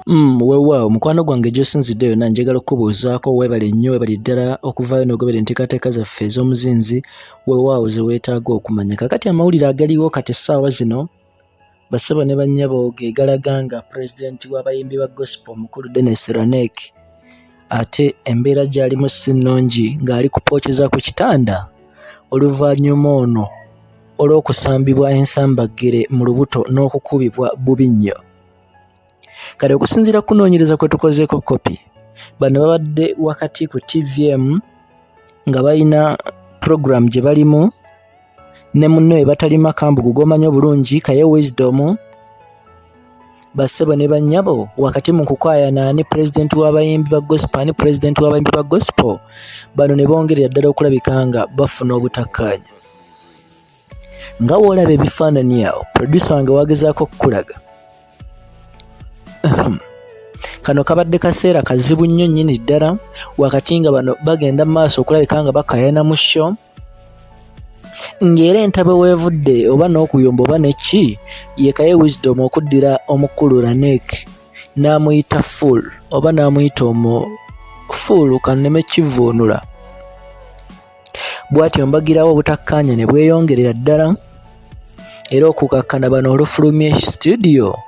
Weewaawo mukwano gwange gy'osinzidde yonna njagala okukubuuzaako weebale nnyo weebale ddala okuvaayo n'ogobera enteekateeka zaffe ez'omuzinzi weewaawo ze weetaaga okumanya. Kaakati amawulire agaliwo kati essaawa zino bassebo ne bannyabo ge galaga nga pulezidenti w'abayimbi ba gospel omukulu Denis Laneck ate embeera gy'alimu si nnungi ng'ali kupookeza ku kitanda oluvannyuma ono olw'okusambibwa ensambaggere mu lubuto n'okukubibwa bubi nnyo. Kale okusinziira ku kunoonyereza kwe tukozeeko kopi, bano babadde wakati ku TVM nga balina pulogulaamu gye balimu ne munne we batalima kambugu gw'omanyi obulungi Kaye Wisdom bassebo ne bannyabo wakati mu kukaayana ani pulezidenti w'abayimbi ba gospel ani pulezidenti w'abayimbi ba gospel bano ne bongerera ddala okulabika nga bafuna obutakkaanya nga w'olaba ebifaananyi awo producer wange wagezaako okukulaga kano kabadde kaseera kazibu nnyo nnyini ddala wakati nga bano bagenda mu maaso okulabika nga bakaayana mu show ng'era entabwe weevudde oba n'okuyomba oba neki ye Kaye Wisdom okuddira omukulu Laneck n'amuyita fool oba n'amuyita omu fool kanneme kivvuunula bw'atyo mbagirawo obutakkaanya ne bweyongerera ddala era okukakkana bano olufulumye situdiyo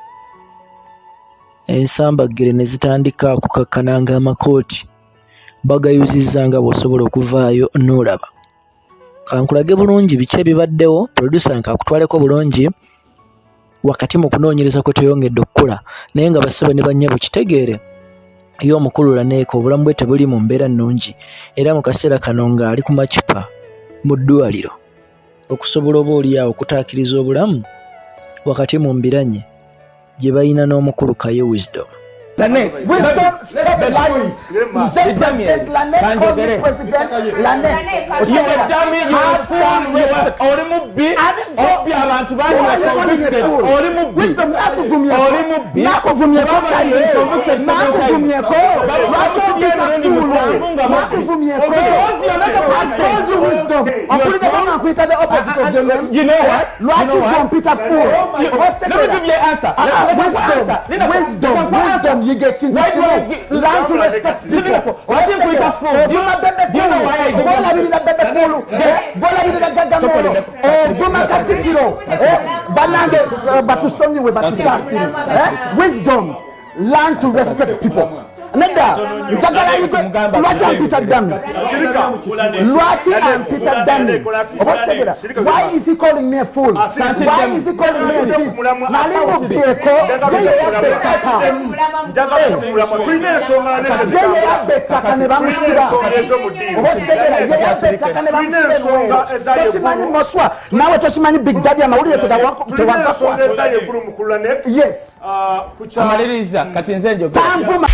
ensambaggere ne zitandika okukakkana ng'amakooti bagayuzizza nga bw'osobola okuvaayo n'olaba. Kankulage bulungi biki ebibaddewo, producer nkakutwaleko bulungi wakati mu kunoonyereza kwe tweyongedde okukola naye nga bassebo ne bannyabo kitegeere ye omukulu Laneeka obulamu bwe tebuli mu mbeera nnungi era mu kaseera kano ng'ali ku macupa mu ddwaliro okusobola oba oli awo okutaakiriza obulamu wakati mu mbiranye gye balina n'omukulu Kaye Wisdom. Oli mubbi, obbye abantu bangi, oli mubbi, oli mubbi. Nakuvumyeko, nakuvumyeko, lwaki ompita fool? Nakuvumyeko? Wisdom, ompulideko nga nkuyita the opposite of your name? You know what? Lwaki ompita fool? Let me give you an answer. Wisdom, wisdom, wisdom, yiga ekintu kimu, learn to respect people. Lwaki nkuyita fool? Ovuma Bebe Do you know why I Cool, do this? gwolabirira Bebe Cool, gwolabirira Gagamel, ovuma Katikiro. Banange, batusonyiwe, batusaasire. Wisdom, learn to respect people. Nedda, njagala yige lwaki ampita dummy. Lwaki ampita dummy? Oba okitegera? Why is he calling me a fool? Why is he calling me a thief? Nali mubyeko ye yeyabba ettaka. Tulina ensonga. Ye yeyabba ettaka ne bamusiba, oba okitegera? Ye yabba ettaka ne bamusiba Eluweero. Tokimanyi Moswa, naawe tokimanyi Big Daddy, amawulire Tulina tewagakwata. ensonga ezali eggulu mukulu Lanek. Yes. Amaliriza, kati nze njogera. Tanvuma.